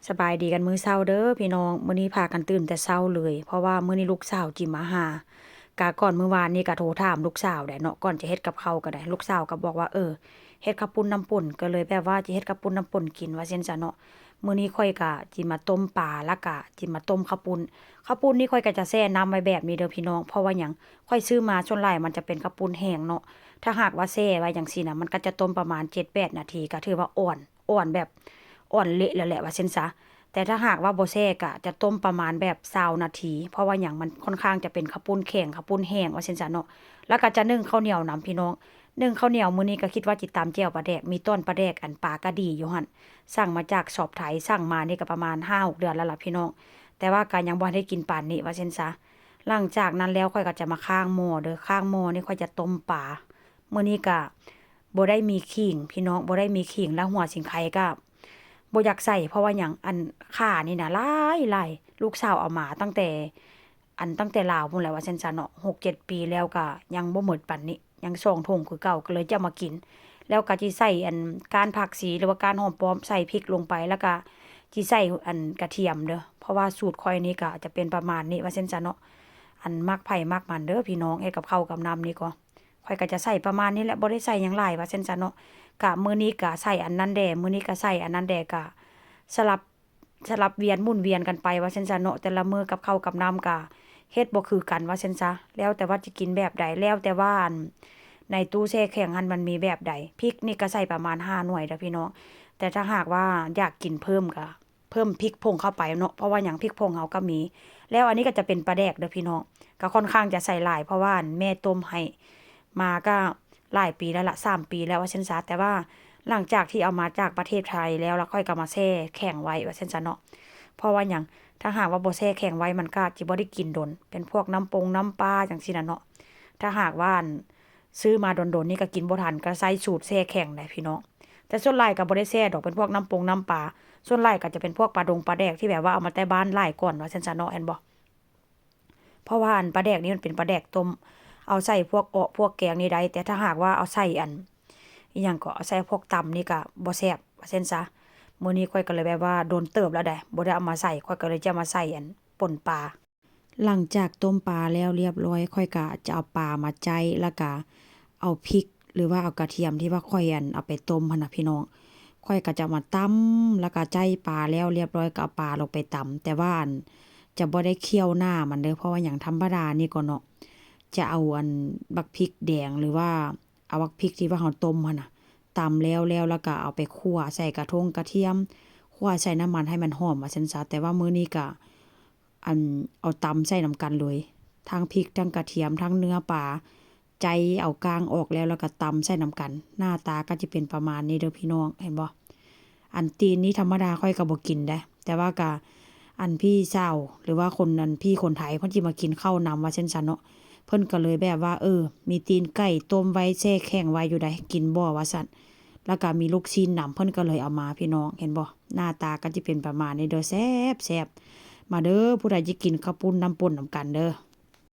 ສະບາຍດີກັນມື້ເຊົ້າເດີພີ່ນ້ອງ. ມື້ນີ້ພາກັນຕື່ນແຕ່ເຊົ້າເລີຍ ເພາະວ່າມື້ນີ້ລູກສາວຈິມາຫາ. ກະກ່ອນມື້ວານນີ້ກະໂທຖາມລູກສາວໄດ໋ເນາະ ກ່ອນຈະເຮັດກັບເຂົ້າກະໄດ້ ລູກສາວກະບອກວ່າ ເອີ ເຮັດເຂົ້າປຸ້ນນ້ຳປົນ ກະເລີຍແບບວ່າຈະເຮັດເຂົ້າປຸ້ນນ້ຳປົນກິນວ່າຊັ້ນຊະເນາະ. ມື້ນີ້ຂ້ອຍກະຈິມາຕົ້ມປາ ລະກະຈິມາຕົ້ມເຂົ້າປຸ້ນ. ເຂົ້າປຸ້ນນີ້ຂ້ອຍກະຈະແຊ່ນ້ຳໄວ້ແບບນີ້ເດີພີ່ນ້ອງ. ເພາະວ່າຫຍັງ? ຂ້ອຍຊື້ມາສ່ວນຫຼາຍມັນຈະເປັນເຂົ້າປຸ້ນແຫ້ງເນາະ. ຖ້າຫາກວ່າແຊ່ໄວ້ຈັ່ງຊີ້ນະ ມັນກະຈະຕົ້ມປະມານເຈັດແປດນາທີ ກະຖືວ່າອ່ອນ ອ່ອນແບບ ອ່ອນເລະແລ້ວແຫຼະວ່າຊັ້ນຊະ. ແຕ່ຖ້າຫາກວ່າບໍ່ແຊ່ກະຈະຕົ້ມປະມານແບບຊາວນາທີ ເພາະວ່າຫຍັງ? ມັນຄ່ອນຂ້າງຈະເປັນເຂົ້າປຸ້ນແຂງ ເຂົ້າປຸ້ນແຫ້ງວ່າຊັ້ນຊະເນາະ. ລະກະຈະໜຶ້ງເຂົ້າໜຽວນຳພີ່ນ້ອງ. ໜຶ້ງເຂົ້າໜຽວ ມື້ນີ້ກະຄິດວ່າຊິຕຳແຈ່ວປາແດກ ມີຕ້ອນປາແດກ ອັນ ປາກະດີຢູ່ຫັ້ນ ສັ່ງມາຈາກຊອບໄທ ສັ່ງມານີ້ກະປະມານຫ້າຫົກເດືອນແລ້ວລະພີ່ນ້ອງ. ແຕ່ວ່າກະຍັງບໍ່ທັນໄດ້ກິນປານນີ້ວ່າຊັ້ນຊະ. ຫຼັງຈາກນັ້ນແລ້ວຂ້ອຍກະຈະມາຄ້າງໝໍ້ເດີ ຄ້າງໝໍ້ນີ້ຂ້ອຍຈະຕົ້ມປາ. ມື້ນີ້ກະບໍ່ໄດ້ມີຂີງພີ່ນ້ອງ ບໍ່ໄດ້ມີຂີງ ລະຫົວສີໄຄກະບໍ່ຢາກໃສ່ ເພາະວ່າຫຍັງ? ອັນ ຂ່ານີ້ນະຫຼາຍໆ ລູກສາວເອົາມາຕັ້ງແຕ່ ອັນ ຕັ້ງແຕ່ລາວພຸ້ນແຫຼະວ່າຊັ້ນຊະເນາະ ຫົກເຈັດປີແລ້ວກະຍັງບໍ່ໝົດປານນີ້ ຍັງສອງຖົງຄືເກົ່າ ກະເລີຍຈະເອົາມາກິນ. ແລ້ວກະຊິໃສ່ ອັນ ກ້ານຜັກຊີ ຫຼືວ່າກ້ານຫອມປ້ອມ ໃສ່ພິກລົງໄປ ລະກະຊິໃສ່ ອັນ ກະທຽມເດີ ເພາະວ່າສູດຂ້ອຍນີ້ກະຈະເປັນປະມານນີ້ວ່າຊັ້ນຊະເນາະ. ອັນ ມັກໃຜມັກມັນເດີພີ່ນ້ອງ ເຮັດກັບເຂົ້າກັບນ້ຳນີ້ກໍ ຂ້ອຍກະຈະໃສ່ປະມານນີ້ແຫຼະ ບໍ່ໄດ້ໃສ່ຫຍັງຫຼາຍວ່າຊັ້ນຊະເນາະ. ກະມື້ນີ້ກະໃສ່ອັນນັ້ນແດ່ ມື້ນີ້ກະໃສ່ອັນນັ້ນແດ່ ກະສະຫຼັບ ສະຫຼັບວຽນໝູນວຽນກັນໄປວ່າຊັ້ນຊະເນາະ. ແຕ່ລະມື້ກັບເຂົ້າກັບນ້ຳກະເຮັດບໍ່ຄືກັນວ່າຊັ້ນຊະ ແລ້ວແຕ່ວ່າຈະກິນແບບໃດ ແລ້ວແຕ່ວ່າ ອັນ ໃນຕູ້ແຊ່ແຂງຫັ້ນມັນມີແບບໃດ. ພິກນີ້ກະໃສ່ປະມານຫ້າໜ່ວຍເດີພີ່ນ້ອງ. ແຕ່ຖ້າຫາກວ່າຢາກກິນເພີ່ມກະ ເພີ່ມພິກຜົງເຂົ້າໄປເນາະ ເພາະວ່າຫຍັງ? ພິກຜົງເຮົາກະມີ. ແລ້ວອັນນີ້ກະຈະເປັນປາແດກເດີພີ່ນ້ອງ ກະຄ່ອນຂ້າງຈະໃສ່ຫຼາຍ ເພາະວ່າ ອັນ ແມ່ຕົ້ມໃຫ້ມາກະຫຼາຍປີແລ້ວລະ ສາມປີແລ້ວວ່າຊັ້ນຊະ. ແຕ່ວ່າຫຼັງຈາກທີ່ເອົາມາຈາກປະເທດໄທແລ້ວ ລະຂ້ອຍກະມາແຊ່ແຂງໄວ້ວ່າຊັ້ນຊະເນາະ. ເພາະວ່າຫຍັງ? ຖ້າຫາກວ່າບໍ່ແຊ່ແຂງໄວ້ ມັນກະຊິບໍ່ໄດ້ກິນດົນ ເປັນພວກນ້ຳປົງນ້ຳປາຈັ່ງຊີ້ນະເນາະ. ຖ້າຫາກວ່າ ອັນ ຊື້ມາດົນໆນີ້ກະກິນບໍ່ທັນ ກະໃຊ້ສູດແຊ່ແຂງໄດ໋ພີ່ນ້ອງ. ແຕ່ສ່ວນຫຼາຍກະບໍ່ໄດ້ແຊ່ດອກ ເປັນພວກນ້ຳປົງນ້ຳປາ ສ່ວນຫຼາຍກະຈະເປັນພວກປາດົງປາແດກທີ່ແບບວ່າເອົາມາແຕ່ບ້ານຫຼາຍກ່ອນວ່າຊັ້ນຊະເນາະ ແມ່ນບໍ່? ເພາະວ່າ ອັນ ປາແດກນີ້ມັນເປັນປາແດກຕົ້ມ ເອົາໃສ່ພວກເອາະພວກແກງນີ້ໄດ້ ແຕ່ຖ້າຫາກວ່າເອົາໃສ່ ອັນ ອີ່ຫຍັງເກາະ ເອົາໃສ່ພວກຕຳນີ້ກະບໍ່ແຊບວ່າຊັ້ນຊະ. ມື້ນີ້ຂ້ອຍກະເລີຍແບບວ່າດົນເຕີບແລ້ວໃດ໋ ບໍ່ໄດ້ເອົາມາໃສ່ ຂ້ອຍກະເລີຍຈະເອົາມາໃສ່ ອັນ ປົ່ນປາ. ຫຼັງຈາກຕົ້ມປາແລ້ວລຽບລ້ອຍ ຂ້ອຍກະຈະເອົາປາມາໄຈ້ ລະກະເອົາພິກ ຫຼືວ່າເອົາກະທຽມທີ່ວ່າຂ້ອຍ ອັນ ເອົາໄປຕົ້ມຫັ້ນນະພີ່ນ້ອງ ຂ້ອຍກະຈະເອົາມາຕຳ ລະກະໄຈ້ປາແລ້ວລຽບລ້ອຍກະເອົາປາລົງໄປຕຳ. ແຕ່ວ່າ ອັນ ຈະບໍ່ໄດ້ຄ້ຽວໜ້າມັນເດີ ເພາະວ່າຫຍັງ? ທຳມະດານີ້ກໍເນາະ ຈະເອົາ ອັນ ບັກພິກແດງ ຫຼືວ່າເອົາບັກພິກທີ່ວ່າເຮົາຕົ້ມຫັ້ນນະ ຕຳແລ້ວໆ ລະກະເອົາໄປຂົ້ວໃສ່ກະທົງກະທຽມ ຂົ້ວໃສ່ນ້ຳມັນໃຫ້ມັນຫອມວ່າຊັ້ນຊະ. ແຕ່ວ່າມື້ນີ້ກະ ອັນ ເອົາຕຳໃສ່ນຳກັນເລີຍ ທັງພິກ ທັງກະທຽມ ທັງເນື້ອປາ ໄຈ້ເອົາກ້າງອອກແລ້ວ ລະກະຕຳໃສ່ນຳກັນ ໜ້າຕາກະຈະເປັນປະມານນີ້ເດີພີ່ນ້ອງ ເຫັນບໍ່? ອັນ ຕີນນີ້ທຳມະດາຂ້ອຍກະບໍ່ກິນໃດ໋ ແຕ່ວ່າກະ ອັນ ພີ່ສາວ ຫຼືວ່າຄົນ ອັນ ພີ່ຄົນໄທເພິ່ນຊິມາກິນເຂົ້ານຳວ່າຊັ້ນຊະເນາະ ເພິ່ນກະເລີຍແບບວ່າ ເອີ ມີຕີນໄກ່ຕົ້ມໄວ້ແຊ່ແຂງໄວ້ຢູ່ໃດ໋ ກິນບໍ່ວ່າຊັ້ນ ລະກະມີລູກຊີ້ນນຳ ເພິ່ນກະເລີຍເອົາມາພີ່ນ້ອງ ເຫັນບໍ່? ໜ້າຕາກະຈະເປັນປະມານນີ້ເດີ ແຊບໆ. ມາເດີ ຜູ້ໃດຈະກິນເຂົ້າປຸ້ນນ້ຳປົນນຳກັນເດີ.